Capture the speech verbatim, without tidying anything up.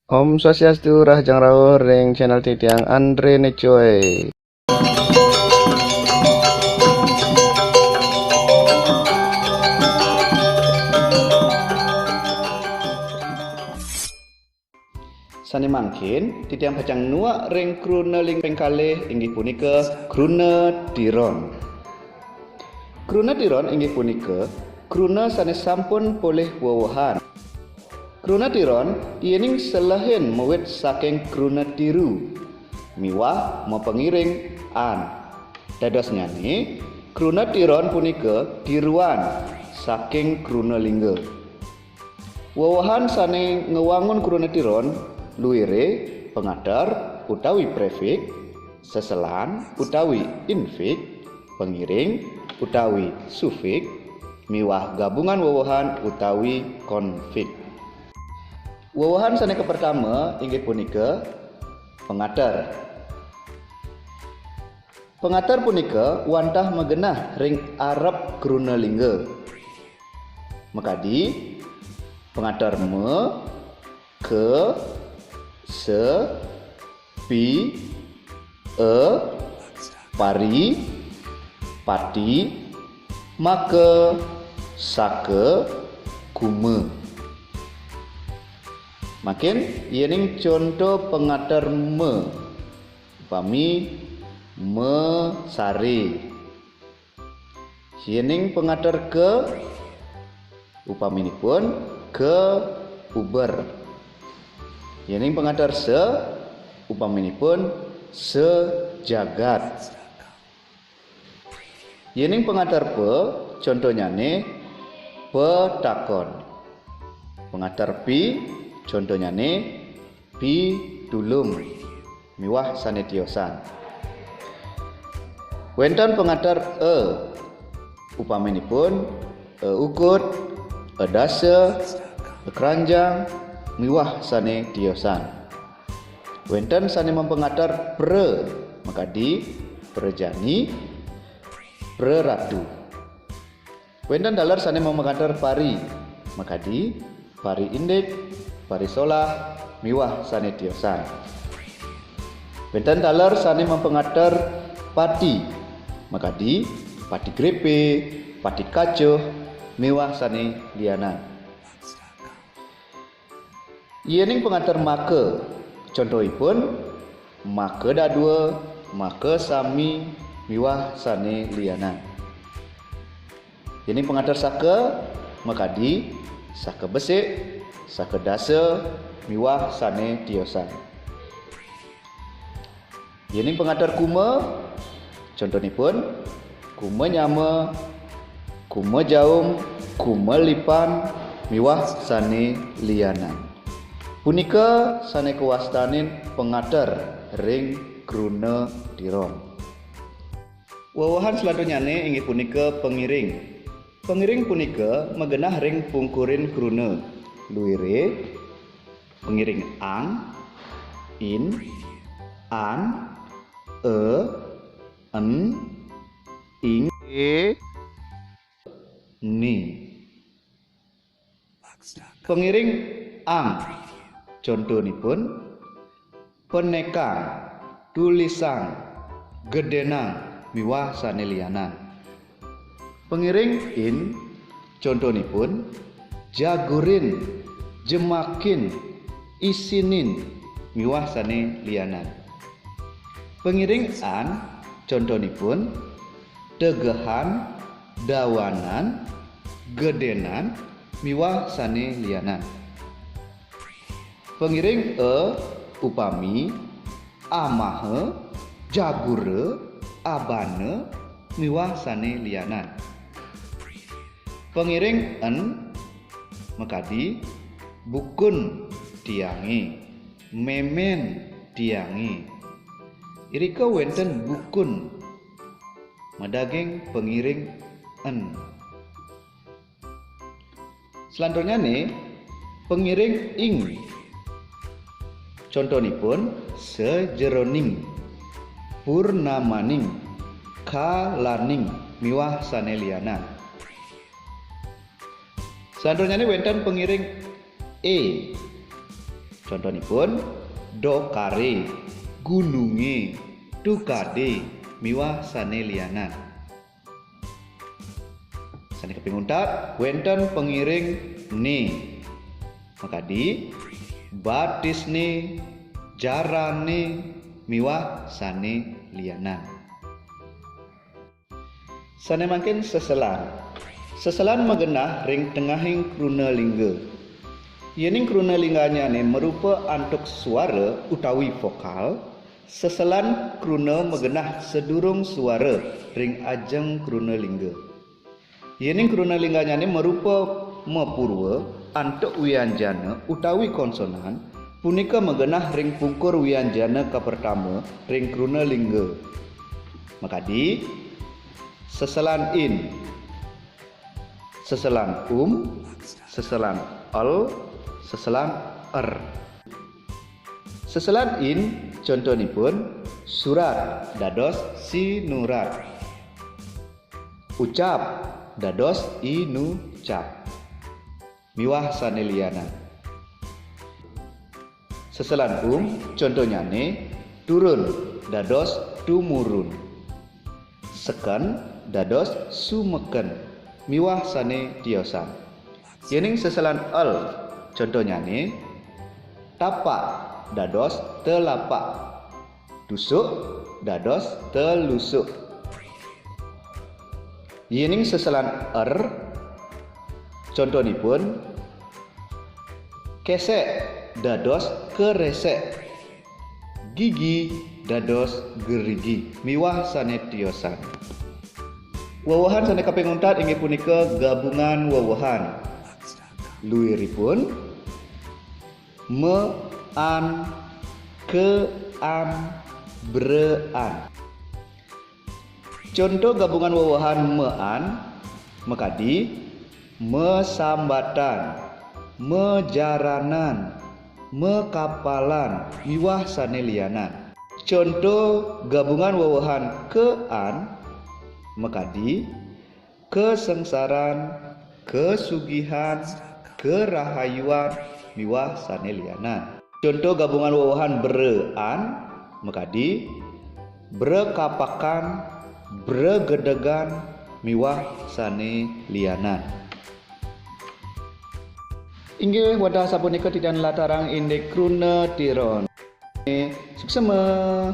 Om Swastiastu, rahajeng rauh ring channel titiang Andre Necoy. Sane mangkin, titiang pacang nuak ring kruna ling ping kalih, inggih punika kruna tiron. Kruna tiron inggih punika kruna sane sampun polih wewehan. Kruna tiron yening selehin mawit saking kruna tiru miwah mapangiring an. Dadosnyane, kruna tiron punika tiruan saking kruna lingga. Wewehan sane ngwangun kruna tiron luire pangater utawi prefik, seselan utawi infik, pangiring utawi sufik, miwah gabungan wewehan utawi konfik. Wewehan sane kapertama inggih punika pangater. Pangater punika wantah magenah ring arep kruna lingga. Makadi, pangater ma, ka, sa, pi, a, pari, pati, maka, saka, kuma. Mangkin, yening conto pangater ma, upami, ma sare. Yening pangater ka, upaminipun, ka uber. Yening pangater sa, upaminipun, sa jagat. Yening pangater pa, contonyane, patakon. Pangater pi, contonyane, pitulung miwah sane tiosan. Wenten pangater a, upaminipun, a ukut, a dasa, a kranjang, miwah sane tiosan. Wenten sane mapangater pra, makadi prajani, praratu. Wenten taler sane mapangater pari, makadi pari indik, pari solah, miwah sane tiosan. Wenten taler sane mapangater pati, makadi pati grepe, pati kacuh, miwah sane lianan. Yening pangater maka, contohipun, maka dadua, maka sami, miwah sane lianan. Yening pangater saka, makadi, saka besik, saka dasa, miwah sane tiosan. Yening pangater kuma, contonipun, kuma nyama, kuma jaum, kuma lipan, miwah sane lianan. Punika sane kawastanin pangater ring kruna tiron. Wewehan selanturnyane inggih punika pangiring. Pangiring punika magenah ring pungkurin kruna. Luire, pangiring ang, in, an, e, en, ing, e, ni. Pangiring ang, contonipun, penekang, tulisang, gedenang, miwah sane lianan. Pangiring in, contonipun, jagurin, jemakin, isinin, miwah sane lianan. Pangiring an, contonipun, tegehan, dawanan, gedenan, miwah sane lianan. Pangiring a, upami, amaha, jagura, abana, miwah sane lianan. Pangiring en, makadi, bukun tiange, memen tiange. Irika wenten bukun madaging pangiring en. Selanturnyane, pangiring ing. Contonipun, sajeroning, purnamaning, kalaning, miwah sane lianan. Selanturnyane wenten pangiring e. Contonipun, dokare, gununge, tukade, miwah sane lianan. Sane kaping untat, wenten pangiring ne. Makadi, batisne, jarane, miwah sane lianan. Sane mangkin seselan. Seselan magenah ring tengahing kruna lingga. Yening kruna lingganyane marupa antuk suara utawi vokal, seselan kruna magenah sadurung suara ring ajeng kruna lingga. Yening kruna lingganyane marupa mapurwa antuk wianjana utawi konsonan, punika magenah ring pungkur wianjana kapertama ring kruna lingga. Makadi, seselan in, seselan um, seselan el, seselan er. Seselan in, contonipun, surat dados sinurat. Ucap dados inucap. Miwah sane lianan. Seselan um, contonnyane, turun dados tumurun. Seken dados sumeken. Miwah sane tiosan. Yening seselan el, contonnyane, tapak dados telapak. Tusuk dados telusuk. Yening seselan er, contonipun, kesek dados keresek. Gigi dados gerigi. Miwah sane tiosan. Wewehan sane kaping untat inggih punika gabungan wewehan. Luiripun, me-an, ke-an, bre-an. Conto gabungan wewehan me-an, makadi, mesambatan, mejaranan, mekapalan, miwah sane lianan. Conto gabungan wewehan ke-an, makadi, kasengsaran, kasugihan, karahayuan, miwah sane lianan. Conto gabungan wewehan bre-an, makadi, brekapakan, bregedegan, miwah sane lianan. Inggih wantah sapunika titiang nlatarang indik kruna tiron. Suksema.